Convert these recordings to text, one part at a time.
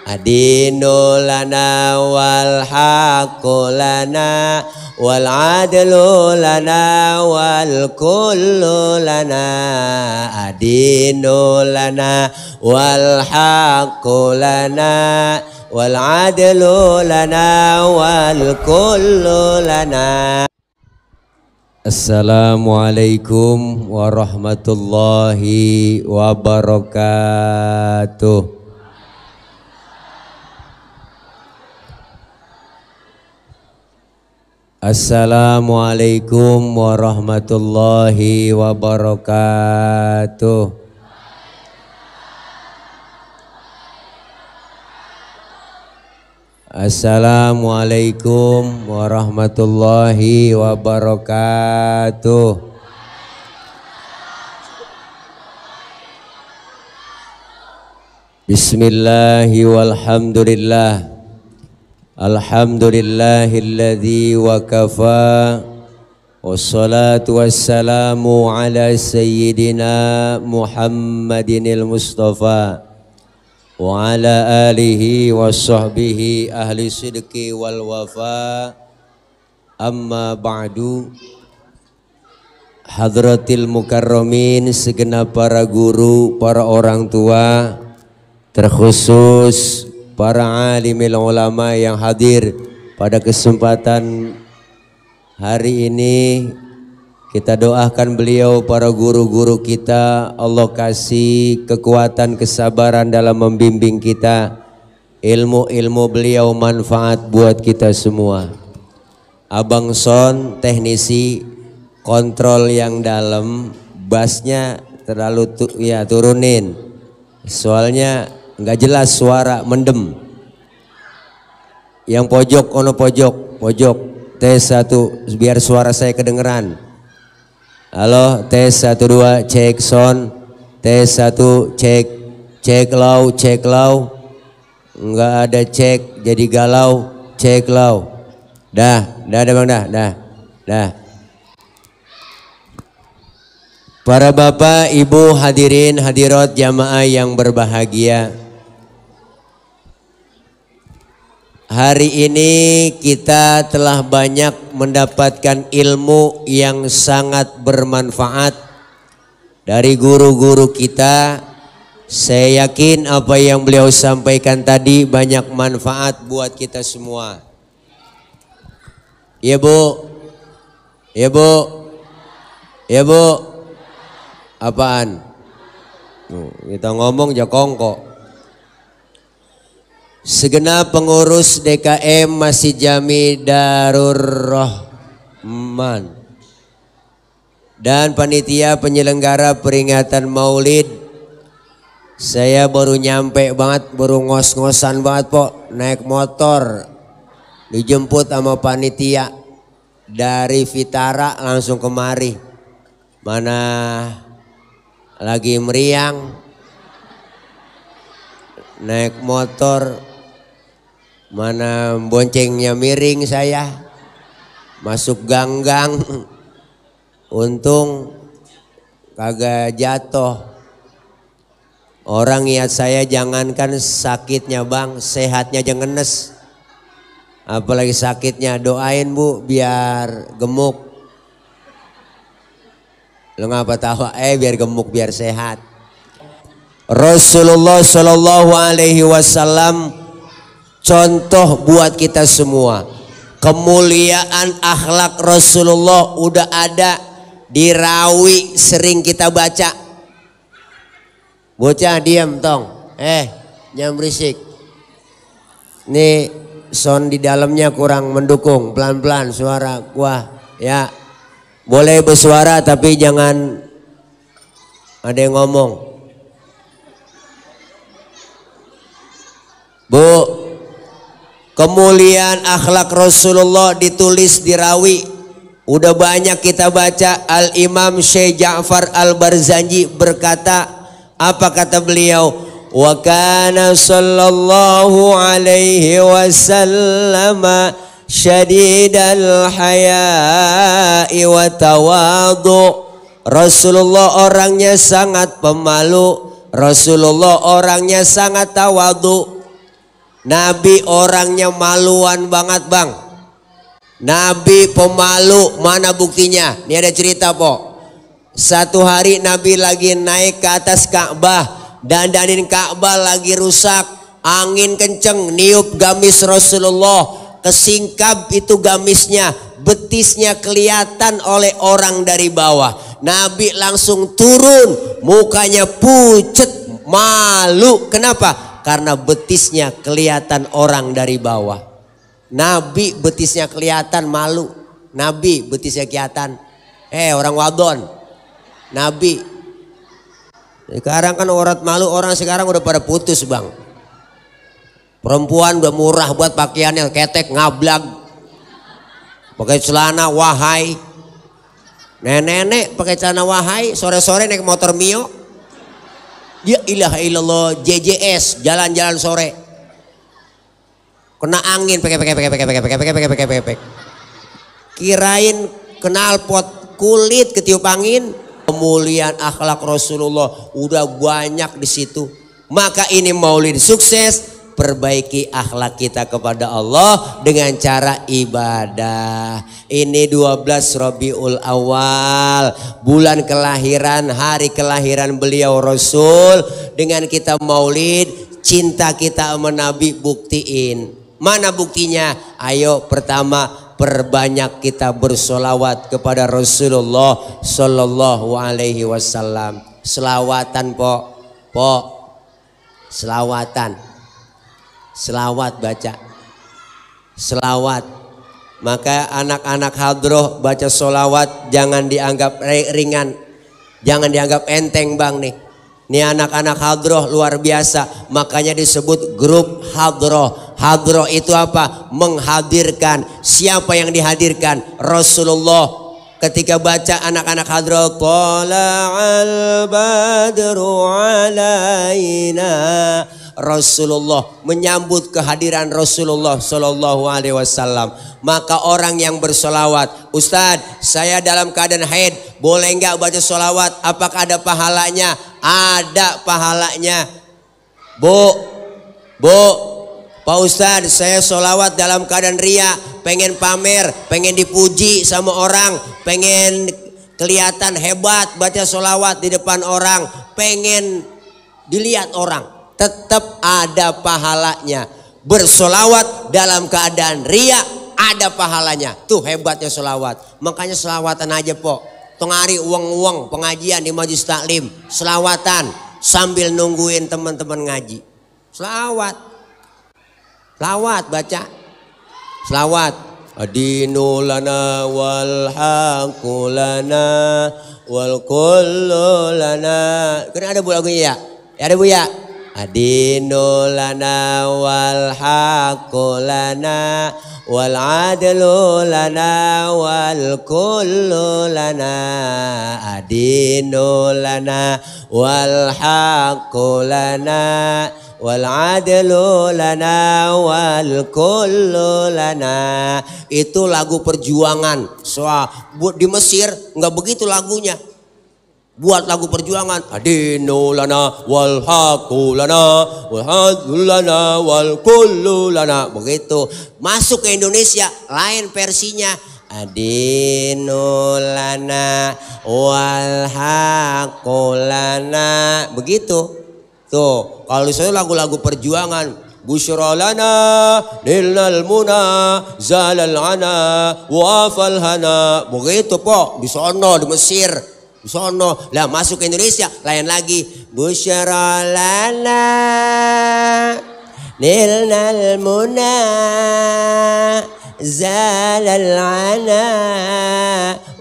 Adinu lana wal haqqu lana wal adlu lana wal kullu lana. Adinu lana wal haqqu lana wal adlu lana wal kullu lana. Assalamualaikum warahmatullahi wabarakatuh. Assalamualaikum warahmatullahi wabarakatuh. Assalamualaikum warahmatullahi wabarakatuh. Bismillahi walhamdulillah. Alhamdulillahilladzi wa kafa. Wassalatu wassalamu ala sayyidina Muhammadinil Mustafa wa ala alihi wa sahbihi ahli sidqi wal wafa. Amma ba'du. Hadratil mukarramin, segenap para guru, para orang tua, terkhusus para alimil ulama yang hadir pada kesempatan hari ini. Kita doakan beliau, para guru-guru kita, Allah kasih kekuatan, kesabaran dalam membimbing kita. Ilmu-ilmu beliau manfaat buat kita semua. Abang Son, teknisi, kontrol yang dalam, bassnya terlalu turunin. Soalnya nggak jelas suara, mendem. Yang pojok, ono pojok, tes 1 biar suara saya kedengeran. Halo, tes 1 2 cek sound, tes 1 cek low. Nggak ada cek, jadi galau, cek low. Dah bang, dah. Para bapak, ibu, hadirin, hadirat, jamaah yang berbahagia. Hari ini kita telah banyak mendapatkan ilmu yang sangat bermanfaat dari guru-guru kita. Saya yakin apa yang beliau sampaikan tadi banyak manfaat buat kita semua. Ya Bu. Apaan? Kita ngomong jakongko. Segenap pengurus DKM Masjid Jami Darur Rahman dan panitia penyelenggara peringatan Maulid. Saya baru nyampe banget, baru ngos-ngosan banget Pok, naik motor dijemput sama panitia dari Vitara langsung kemari. Mana lagi meriang, naik motor, mana boncengnya miring saya, masuk gang-gang, untung kagak jatuh. Orang niat saya jangankan sakitnya bang, sehatnya aja ngenes, apalagi sakitnya. Doain Bu biar gemuk. Lo ngapa tahu? Biar gemuk, biar sehat. Rasulullah Shallallahu Alaihi Wasallam contoh buat kita semua. Kemuliaan akhlak Rasulullah udah ada di rawi, sering kita baca. Bocah diam tong, jangan berisik. Nih sound di dalamnya kurang mendukung, pelan-pelan suara gua ya. Boleh bersuara tapi jangan ada yang ngomong. Bu, kemuliaan akhlak Rasulullah ditulis di rawi, udah banyak kita baca. Al-Imam Syekh Ja'far Al-Barzanji berkata, apa kata beliau? Wa kana sallallahu alaihi wasallam syadidal haya'i wa tawadu. Rasulullah orangnya sangat pemalu, Rasulullah orangnya sangat tawadu. Nabi orangnya maluan banget bang. Nabi pemalu, mana buktinya? Ini ada cerita po. Satu hari Nabi lagi naik ke atas Ka'bah, dandanin Ka'bah lagi rusak, angin kenceng niup gamis Rasulullah, kesingkap itu gamisnya, betisnya kelihatan oleh orang dari bawah. Nabi langsung turun, mukanya pucet, malu. Kenapa? Karena betisnya kelihatan orang dari bawah. Nabi betisnya kelihatan, malu. Nabi betisnya kelihatan. Orang wadon. Nabi. Sekarang kan orang malu, orang sekarang udah pada putus bang. Perempuan udah murah buat pakaiannya, ketek ngablag. Pakai celana wahai. Nenek-nenek pakai celana wahai, sore-sore naik motor Mio. Ya ilaha illallah, JJS jalan-jalan sore. Kena angin pek. Kirain knalpot kulit ketiup angin. Kemuliaan akhlak Rasulullah udah banyak di situ. Maka ini maulid sukses, perbaiki akhlak kita kepada Allah dengan cara ibadah. Ini 12 Rabiul Awal, bulan kelahiran, hari kelahiran beliau Rasul. Dengan kita maulid, cinta kita sama Nabi buktiin. Mana buktinya? Ayo pertama, perbanyak kita bersolawat kepada Rasulullah Sallallahu Alaihi Wasallam. Selawatan po, selawatan. Selawat baca, selawat. Maka anak-anak hadroh baca solawat jangan dianggap ringan, jangan dianggap enteng bang nih. Ini anak-anak hadroh luar biasa, makanya disebut grup hadroh. Hadroh itu apa? Menghadirkan. Siapa yang dihadirkan? Rasulullah. Ketika baca anak-anak hadroh, tala'al badru alaina, Rasulullah, menyambut kehadiran Rasulullah Sallallahu Alaihi Wasallam. Maka orang yang bersolawat, Ustadz saya dalam keadaan haid, boleh nggak baca solawat? Apakah ada pahalanya? Ada pahalanya. Bu, Pak Ustadz saya solawat dalam keadaan ria, pengen pamer, pengen dipuji sama orang, pengen kelihatan hebat baca solawat di depan orang, pengen dilihat orang. Tetap ada pahalanya. Bersolawat dalam keadaan ria ada pahalanya. Tuh hebatnya solawat. Makanya selawatan aja po. Tengari uang-uang pengajian di majelis taklim. Selawatan sambil nungguin teman-teman ngaji. Selawat. Selawat baca. Selawat. Adinu lana wal haqqu lana wal kullu lana. Kan ada bu lagunya ya? Ya ada bu ya? Adinu lana wal haqqu lana wal adlu lana wal kullu lana. Adinu lana wal haqqu lana wal adlu lana wal kullu lana. Itu lagu perjuangan. Buat di Mesir nggak begitu lagunya. Buat lagu perjuangan. Adinu lana wal haqqu lana wal adlu lana wal kullu lana. Begitu. Masuk ke Indonesia lain versinya. Adinu lana wal haqqu lana. Begitu. Tuh, kalau saya lagu-lagu perjuangan, busyra lana nilnal muna zalal ana wafal hana. Begitu po, di sono di Mesir, di sono. Lah masuk ke Indonesia lain lagi. Busyra lana nilnal muna zalal ana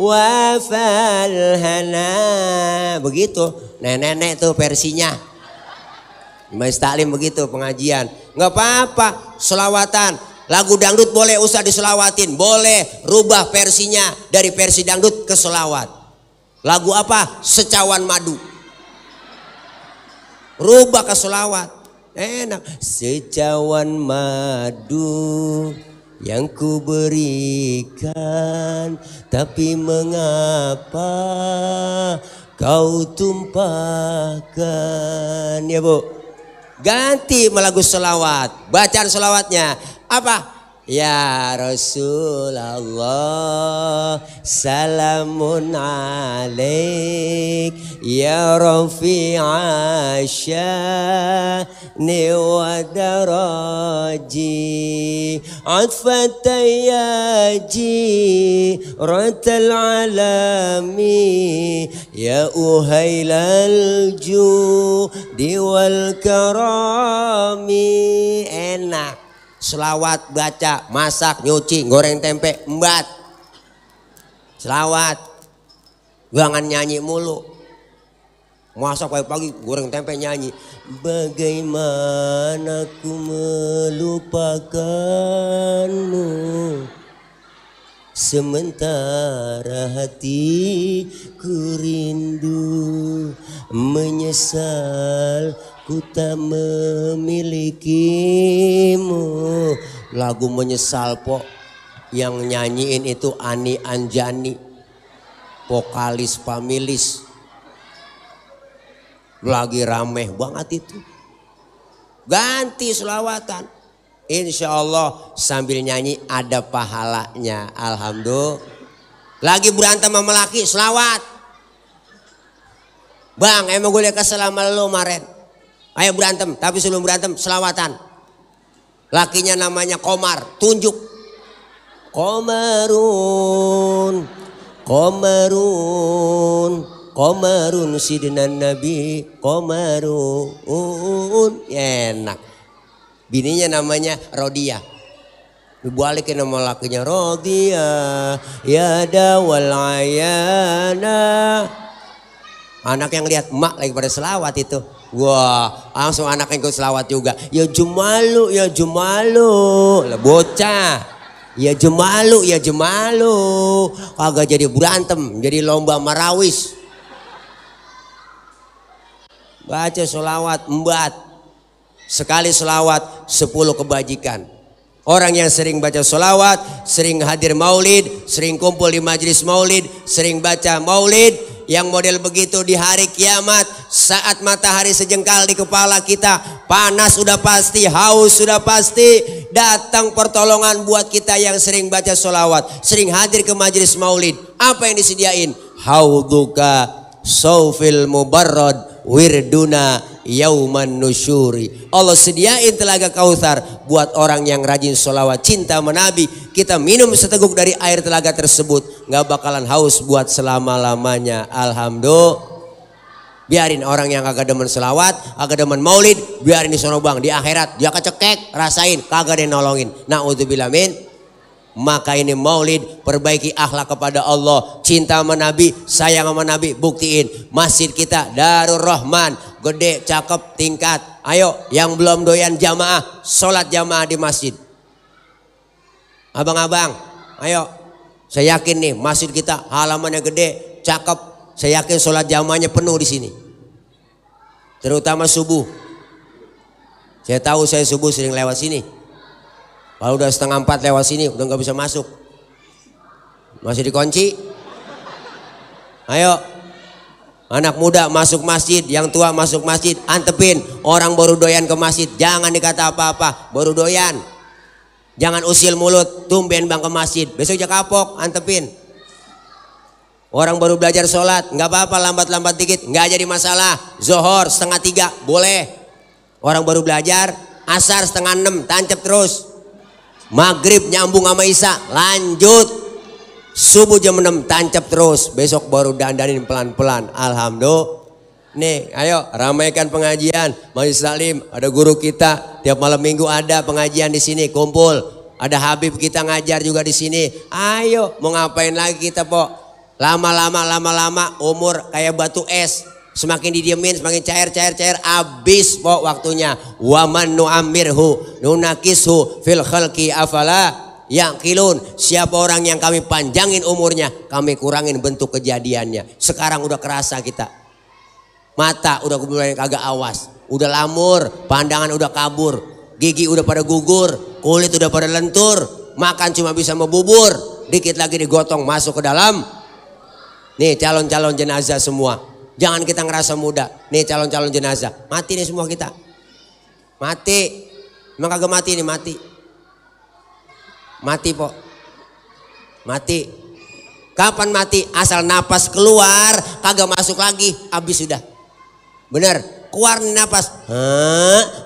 wafal hana. Begitu. Nenek-nenek tuh versinya. Majelis taklim begitu pengajian. Nggak apa-apa selawatan. Lagu dangdut boleh usah diselawatin. Boleh rubah versinya dari versi dangdut ke selawat. Lagu apa? Secawan madu. Rubah ke selawat. Enak. Secawan madu yang ku berikan, tapi mengapa kau tumpahkan? Ya bu. ganti lagu selawat. Bacaan selawatnya apa? Ya Rasulullah salamun alaik ya rafi'a sya'ni wa daraji atfatayaji ratal alami ya uhailal judi wal karami. Enak. Selawat baca, masak, nyuci, goreng tempe, embat. Selawat. Jangan nyanyi mulu. Masak pagi-pagi, goreng tempe nyanyi. Bagaimana ku melupakanmu sementara hatiku rindu, menyesal ku tak memilikimu. Lagu menyesal po, yang nyanyiin itu Ani Anjani, vokalis Pamilis. Lagi rameh banget itu. Ganti selawatan. Insya Allah sambil nyanyi ada pahalanya. Alhamdulillah. Lagi berantem sama laki selawat. Bang emang gue liat kesel sama lo kemarin. Ayo berantem, tapi sebelum berantem selawatan. Lakinya namanya Komar, tunjuk. Komarun, Komarun, Komarun sidina Nabi, Komarun. Enak. Bininya namanya Rodia. Dibalikin nama lakinya Rodia, ya dawal ayana. Anak yang lihat emak lagi pada selawat itu. Wah, langsung anak yang ikut selawat juga. Ya Jumalu, ya Jumalu. Lah bocah. Ya Jumalu, ya Jumalu. Kagak jadi berantem, jadi lomba marawis. Baca selawat embat. Sekali selawat 10 kebajikan. Orang yang sering baca selawat, sering hadir maulid, sering kumpul di majelis maulid, sering baca maulid, yang model begitu di hari kiamat, saat matahari sejengkal di kepala kita, panas sudah pasti, haus sudah pasti, datang pertolongan buat kita yang sering baca selawat, sering hadir ke majelis maulid. Apa yang disediain? Hauduka saufil mubarrad wirduna yauman nusyuri. Allah sediain telaga Kautsar buat orang yang rajin sholawat cinta menabi. Kita minum seteguk dari air telaga tersebut, nggak bakalan haus buat selama-lamanya. Alhamdulillah. Biarin orang yang kagak demen selawat, kagak demen maulid, biarin di sono bang. Di akhirat dia kecekek, rasain kagak ada yang nolongin. Na'udzubillah min. Maka ini maulid, perbaiki akhlak kepada Allah, cinta sama Nabi, sayang sama Nabi, buktiin. Masjid kita Darur Rahman, gede, cakep, tingkat. Ayo yang belum doyan jamaah, sholat jamaah di masjid. Abang-abang, ayo. Saya yakin nih masjid kita halamannya gede, cakep. Saya yakin sholat jamaahnya penuh di sini. Terutama subuh. Saya tahu saya subuh sering lewat sini. Kalau udah 3:30 lewat sini udah nggak bisa masuk. Masih dikunci. Ayo. Anak muda masuk masjid, yang tua masuk masjid, antepin. Orang baru doyan ke masjid, jangan dikata apa-apa, baru doyan. Jangan usil mulut, tumben bang ke masjid, besok aja kapok, antepin. Orang baru belajar sholat, nggak apa-apa lambat-lambat dikit, nggak jadi masalah. Zohor 5:30 boleh. Orang baru belajar, asar 5:30 tancap terus. Maghrib nyambung sama Isya, lanjut. Subuh jam 6 tancap terus, besok baru dandanin pelan-pelan. Alhamdulillah. Nih, ayo ramaikan pengajian. Majelis Taklim, ada guru kita tiap malam minggu ada pengajian di sini, kumpul. Ada Habib kita ngajar juga di sini. Ayo, mau ngapain lagi kita, po? Lama-lama umur kayak batu es. Semakin didiemin, semakin cair, habis po waktunya. Waman nu'ammirhu nunakishu fil khalqi afala yaqilun. Siapa orang yang kami panjangin umurnya, kami kurangin bentuk kejadiannya. Sekarang udah kerasa kita. Mata udah mulai kagak awas, udah lamur, pandangan udah kabur, gigi udah pada gugur, kulit udah pada lentur, makan cuma bisa membubur, dikit lagi digotong masuk ke dalam. Nih calon-calon jenazah semua, jangan kita ngerasa muda. Nih calon-calon jenazah, mati nih semua kita. Mati. Emang kagak mati ini, mati. Mati po. Mati. Kapan mati? Asal napas keluar, kagak masuk lagi, habis sudah. Bener, keluar napas,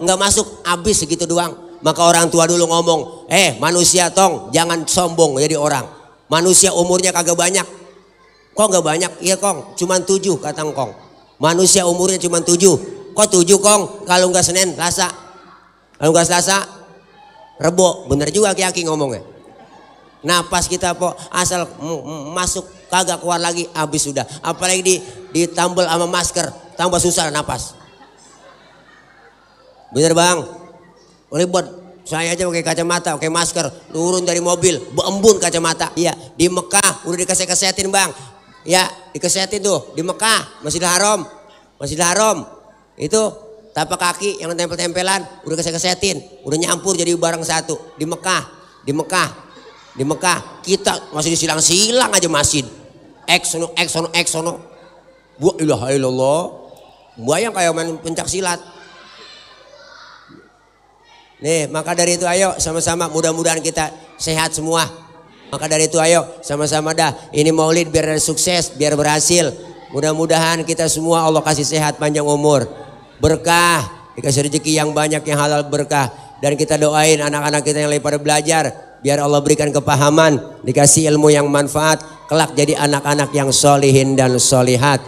nggak masuk, habis segitu doang. Maka orang tua dulu ngomong, manusia tong, jangan sombong jadi orang. Manusia umurnya kagak banyak. Kok nggak banyak? Iya kong, cuman 7 kata kong. Manusia umurnya cuman 7. Kok 7 kong? Kalau nggak Senin, Selasa. Kalau nggak Selasa, Rebo. Bener juga Ki-Aki ngomongnya. Napas kita po asal masuk kagak keluar lagi, habis sudah. Apalagi ditambal sama masker, tambah susah napas. Bener bang, ribet. Saya aja pakai kacamata, pakai masker, turun dari mobil, beembun kacamata. Iya, di Mekah udah dikesetin bang. Ya, dikesetin tuh di Mekah, Masjidil Haram. Masjidil Haram itu tapak kaki yang tempel-tempelan udah kesetin, udah nyampur jadi barang satu. Di Mekah kita masih disilang-silang aja masjid. Eksono. Bu ilaha illallah. Bayang kayak main pencak silat. Nih, maka dari itu ayo sama-sama mudah-mudahan kita sehat semua. Maka dari itu ayo sama-sama dah ini maulid biar sukses, biar berhasil. Mudah-mudahan kita semua Allah kasih sehat panjang umur. Berkah, dikasih rezeki yang banyak yang halal berkah. Dan kita doain anak-anak kita yang lagi pada belajar. Biar Allah berikan kepahaman, dikasih ilmu yang manfaat. Kelak jadi anak-anak yang solihin dan solihat.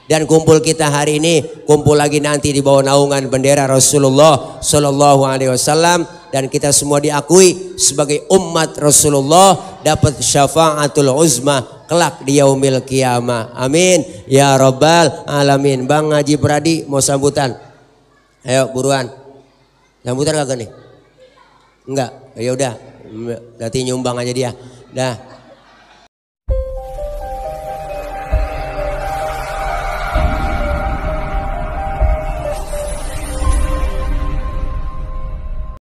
Dan kumpul kita hari ini, kumpul lagi nanti di bawah naungan bendera Rasulullah Sallallahu Alaihi Wasallam, dan kita semua diakui sebagai umat Rasulullah dapat syafaatul uzma kelak di yaumil qiyamah. Amin ya rabbal alamin. Bang Haji Pradi mau sambutan? Ayo buruan. Sambutan kagak nih? Enggak. Ya udah. Berarti nyumbang aja dia. Dah.